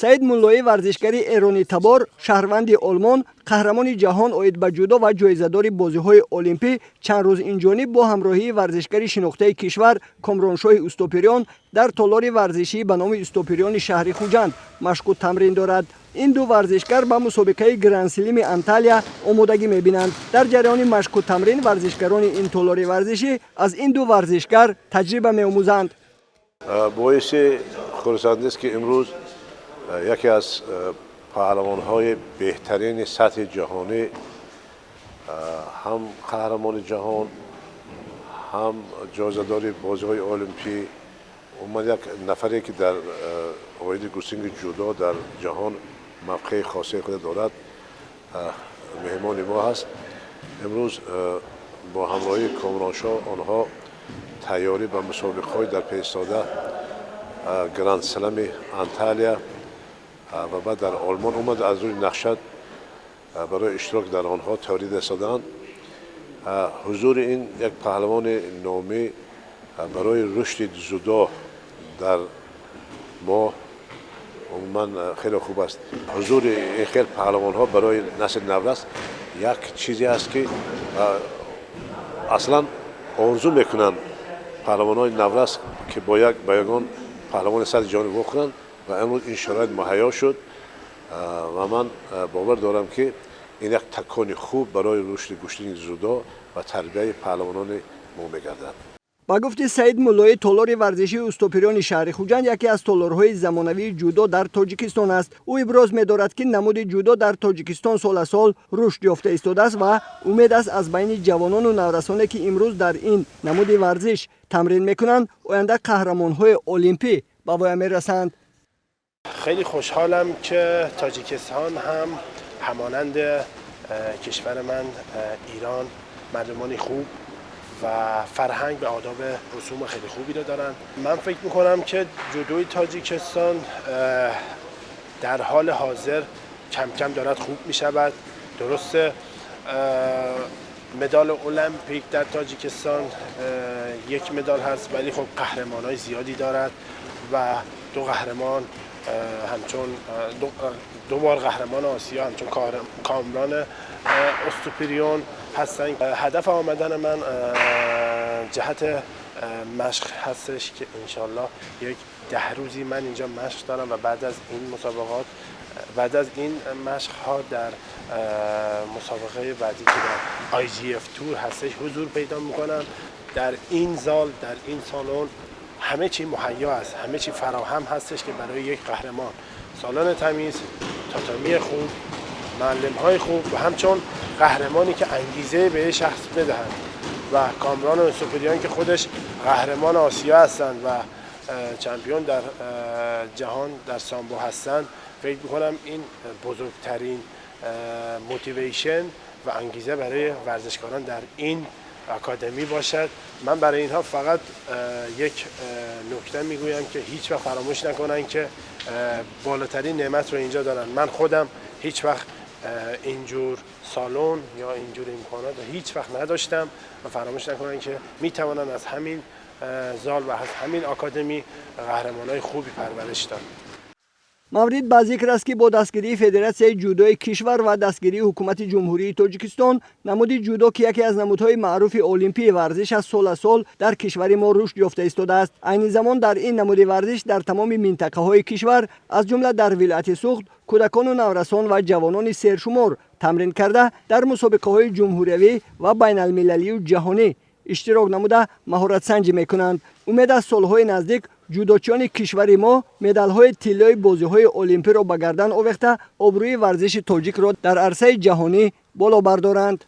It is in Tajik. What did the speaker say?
Саид Муллоӣ, варзишгари эронитабор, шаҳрванди Олмон, қаҳрамони ҷаҳон оид ба ҷудо ва ҷоизадори бозиҳои олимпӣ, чанд рӯз инҷониб бо ҳамроҳии варзишгари шинохтаи кишвар Комроншоҳи Устопириён дар толори варзишӣ ба номи Устопириёни шаҳри Хуҷанд машқу тамрин дорад. Ин ду варзишгар ба мусобиқаи Гранд-Слими Анталия омодагӣ мебинанд. Дар ҷараёни машқу тамрин варзишгарони ин толори варзишӣ аз ин ду варзишгар таҷриба меомӯзанд. Боиси хурсандист, ки имрӯз яке аз паҳлавонҳои беҳтарини сатҳи ҷаҳонӣ, ҳам қаҳрамони ҷаҳон, ҳам ҷоизадори бозиҳои олимпӣ, умуман як нафаре, ки дар оиди гӯштинги ҷудо дар ҷаҳон мавқеи хосаи худа дорад, меҳмони мо ҳаст. Имрӯз бо ҳамроҳии Комроншоҳ онҳо тайёрӣ ба мусобиқаҳои дар пеш истода, Гранд-Слами Анталия ва баъд дар Олмон омад, аз рӯи нақша барои иштирок дар онҳо тайёрӣ расодаанд. Ҳузури ин як паҳлавони номӣ барои рушди ҷудо дар мо умуман хеле хуб аст. Ҳузури ин хел паҳлавонҳо барои насли наврас як чизе аст, ки аслан орзу мекунанд паҳлавонҳои наврас, ки бо як ба ягон паҳлавони сатҳи ҷаҳонӣ вохӯранд, ва имрӯз ин шароит муҳайё шуд ва ман бовар дорам, ки ин як такони хуб барои рушди гӯштини ҷудо ва тарбияи паҳлавонони мо мегардад. Ба гуфти Саид Муллоӣ, толори варзишии Устопириёни шаҳри Хуҷанд яке аз толорҳои замонавии ҷудо дар Тоҷикистон аст. Ӯ иброз медорад, ки намуди ҷудо дар Тоҷикистон сол аз сол рушд ёфта истодааст ва умед аст, аз байни ҷавонону наврасоне, ки имрӯз дар ин намуди варзиш тамрин мекунанд, оянда қаҳрамонҳои олимпӣ ба воя мерасанд. خیلی خوشحالم که تاجیکستان هم همانند کشور من ایران مردمانی خوب و فرهنگ و آداب رسوم خیلی خوبی رو دارن. من فکر میکنم که جودوی تاجیکستان در حال حاضر کم کم دارد خوب میشود. درسته مدال المپیک در تاجیکستان یک مدال هست، ولی خب قهرمان های زیادی دارد و دو قهرمان همچون دو بار قهرمان آسیا همچون کامران استوپیریون هستن. هدف آمدن من جهت مشق هستش که انشالله یک 10 روزی من اینجا مشق دارم و بعد از این مسابقات، بعد از این مشق ها، در مسابقه بعدی که در IJF Tour هستش حضور پیدا میکنم. در این زال، در این سالن همه چی مهیا است، همه چی فراهم هستش که برای یک قهرمان سالن تمیز، تاتامی خوب، معلم های خوب و همچون قهرمانی که انگیزه به شخص بدهند و کامران استوپریان که خودش قهرمان آسیا هستند و champion در جهان در سامبو هستند، فکر میکنم این بزرگترین motivation و انگیزه برای ورزشکاران در این آکادمی باشد. من برای اینها فقط یک نکته میگویم که هیچ وقت فراموش نکنن که بالاترین نعمت رو اینجا دارن. من خودم هیچ وقت اینجور سالن یا اینجور امکانات رو هیچ وقت نداشتم و فراموش نکنن که میتوانن از همین زال و از همین آکادمی قهرمانای خوبی پرورش داد. Маврид ба зикр аст, ки бо дастгирии Федератсияи ҷудои кишвар ва дастгирии ҳукумати Ҷумҳурии Тоҷикистон намуди ҷудо, ки яке аз намудҳои маъруфи олимпии варзиш аст, сол аз сол дар кишвари мо рушд ёфта истодааст. Айни замон дар ин намуди варзиш дар тамоми минтақаҳои кишвар, аз ҷумла дар вилояти Суғд, кӯдакону наврасон ва ҷавонони сершумор тамрин карда, дар мусобиқаҳои ҷумҳуриявӣ ва байналмилалию ҷаҳонӣ иштирок намуда, маҳоратсанҷӣ мекунанд. Умед аст, солҳои наздик ҷудочиёни кишвари мо медалҳои тиллои бозиҳои олимпиро ба гардан овехта, обрӯи варзиши тоҷикро дар арсаи ҷаҳонӣ боло бардоранд.